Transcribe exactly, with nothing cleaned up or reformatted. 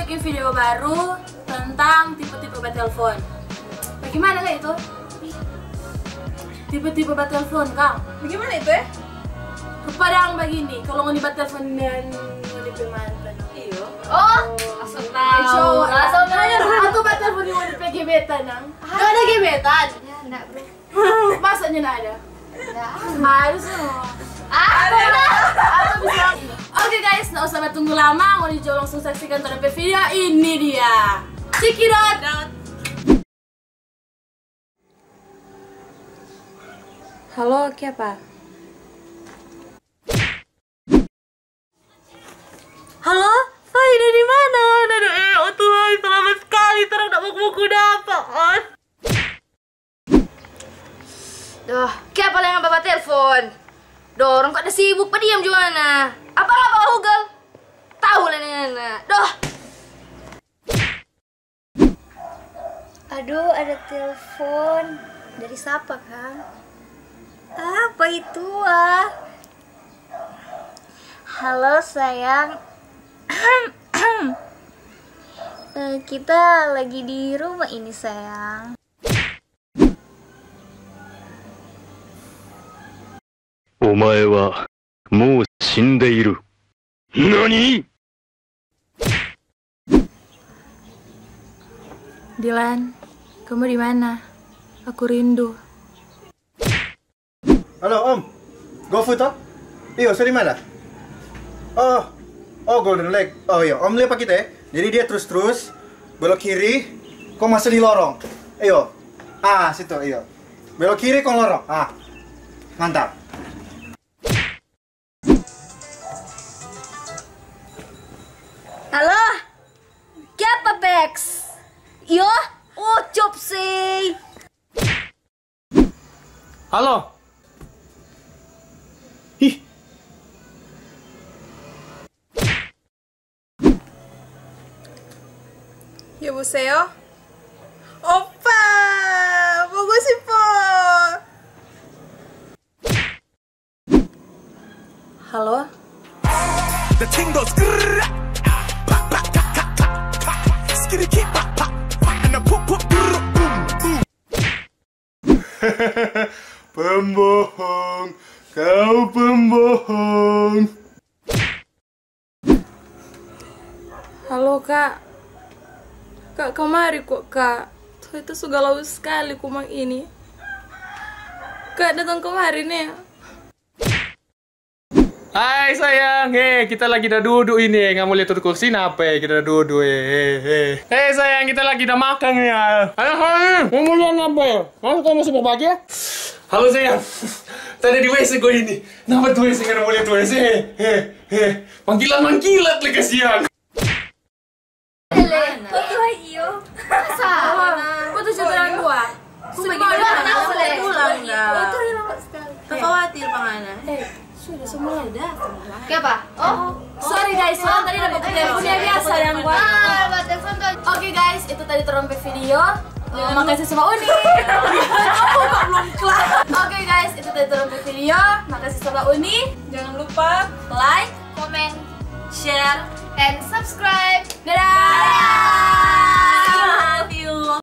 Bikin video baru tentang tipe-tipe batelfon. Bagaimana ka itu? Tipe-tipe batelfon, kang. Bagaimana itu, eh? Rupa dang bagini, kalau ngoni batelfon dengan ngoni pe mantan. Iyo. Oh, langsung tahu. Langsung tahu. Atau batelfon dengan ngoni pe gebetan, nang. Gak ada gebetan. Ya, enggak, bro. Masa nyanda ada? Ada. Harus no. Ah, ada. Atau bisa. Oke guys, nggak usah batunggu lama, ngoni jo langsung saksikan torang pe video. Ini dia. Cekidot. Halo, kiapa? Halo? Hai, dari mana? Aduh, eh, oh Tuhan, selamat sekali, torang dapat buku dapat. Doh, kiapa lei ngana batelfon? Doh, orang kok ada sibuk, padiam jo ngana. Apa ngana bawa Google? Tahu lah ni ngana. Doh. Aduh, ada telepon. Dari siapa, kang? Apa itu, ah? Halo, sayang. Eh, kita lagi di rumah ini, sayang. お前はもう死んでいる。何？ Dilan, kamu di mana? Aku rindu. Halo, Om. GoFood, toh? Iyo, so di mana? Oh, oh, Golden Lake. Oh, iyo, Om lia pa kita, eh. Jadi dia trus-trus, belok kiri, kong maso di lorong. Iyo. Ah, situ, iyo. Belok kiri, kong lorong. Ah, mantap. Halo? Kiapa, Bex? Iyo? Oh, cop sei. Halo? Ih. 여보세요? 오빠! 보고 싶어! Halo? The ting goes grrrr. Pop, pop, pop, pop, pop, pop. Skitty, keep, pop, pop, pop. And the poop, poop, grrrr, boom, boom. Pembohong, kau pembohong. Halo, Kak. Kak, kamari kwa, Kak. Tuh, itu su galau skali kwa ini. Kak, datang kamari ni. Hai, sayang. He, kita lagi da dudu ini. Ngana mo lia tu kursi napa, eh? Kita da dudu, eh. He, he. He, sayang, kita lagi da makang, ya. Ayo, hai. Ngana mo lia napa, eh? Ngana mo su berbagi, ya? Halo, sayang. Tadi di W C kwa ini. Napa tu W C, ngana mo lia tu W C? He, he, he. Mangkilat-mangkilat lei, kasiang. Ele, ko tu hai iyo. Masa? Ko tu sudah dua. Sudah bagaimana? Sudah pulang, dah. Ko tu hilang sekali. Khawatir pa ngana. Eh, sudah semua. Sudah. Kiapa? Oh, sorry guys, orang tadi dapat telepon ya, biasa yang buat. Ah, dapat telepon tuh. Oke guys, itu tadi torang pe video. Eh, makasih sama Uni. Aku kok belum kelar. Oke guys, itu tadi torang pe video. Makasih sama Uni. Jangan lupa like, comment, share, and subscribe.